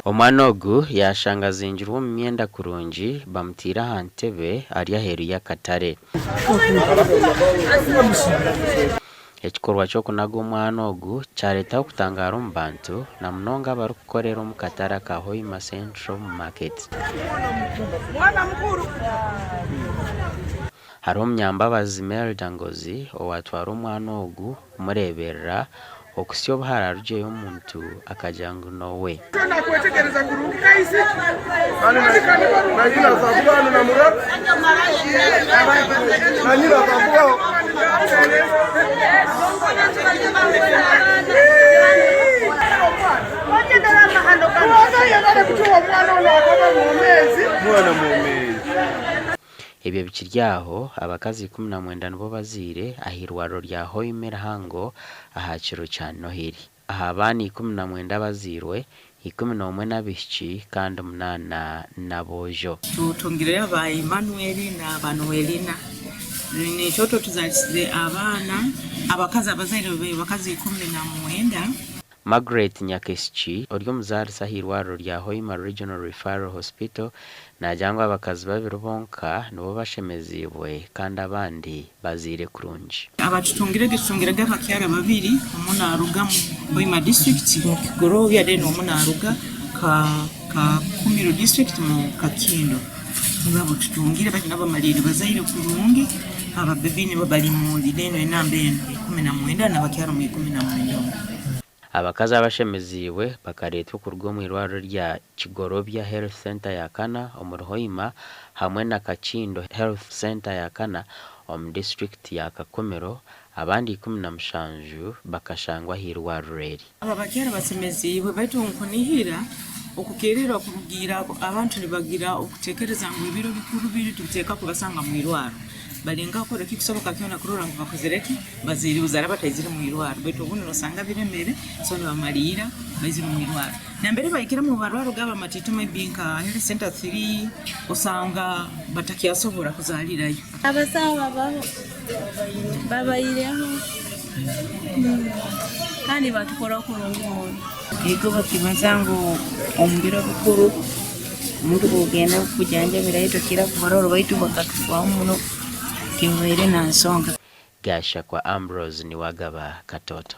Omwana ogu yaashanga azingirwe omu myenda kurungi bamutaire aha ntebe ari aheeru y'akatare. Ekikorwa ky'okunaga omwana ogu kyareetaho okutangaara omu bantu na munonga abarikukorera omu katare aka Hoima Central Market. Hariho Omunyambabazi Melda Ngozi owaatwara omwana ogu kumureeberera okuhitsya obu haraarugyeyo omuntu akagira ngu n'owe. Ebyo bikiri aho, abakazi 19 nibo bazaire ah'eirwariro rya Hoima erihango aha kiro kya Nohiri. Aha baana 19 abazairwe, 11 n'abaishiki kandi munaana n'aboojo. Tutungireyo aba Emmanuel na aba Noelina. Nikyo tuzarisize abaana abakazi abazaire bakazi 19. Margaret Nyakeschi, ori omuzaarisa ah'eirwariro rya Hoima Regional Referral Hospital naagira ngu abakazi babiri bonka nibo bashemeziibwe kandi abandi bazaire kurungi. Abatutungirege tutungirege abakyara babiri omwe naruga mu Hoima district mu Kigorobya then omwe naruga Kakumiro district mu Kakindo nibo abututungire bati nabo bamariire bazaire kurungi aba baby nibo bari mu eno enamba enu 19 nabakyara omu 19 omu. Abakazi abashemeziibwe bakareetwa kuruga omu irwariro rya Kigorobya Health Centre ya kana omuri Hoima hamwe na Kakindo Health Centre ya kana omu disiturikiti ya Kakumiro, abandi 17 bakashangwa ah'eirwariro eri. Aba bakyara basemeziibwe, baitu nkunihira okukererwa kurugiira abantu nibagira okutekereza ngu ebiro bikuru biri tubiteeka kubasanga mwirwaro. Balengaho kukora ekikusoboka kyona kurora ngu bakozere ki, bazaire buzara bataizire mwirwaro baitu obundi nosanga biremere so nibamaliira baizire omwirwaro. Nambere bahikire omu marwaro gaabo amatiito maybe nka health center three osanga batakyasobora kuzalirayo. Abasaho babaho babaireho kandi batukora kurungi muno. Ego bakibaza ngu omu biro bikuru omuntu obwogenda kukujanjabirayo tokira kubarora baitu bakatufaho muno tibabaire na nsonga. Gashakwa Ambrose niwe agaba Katoto.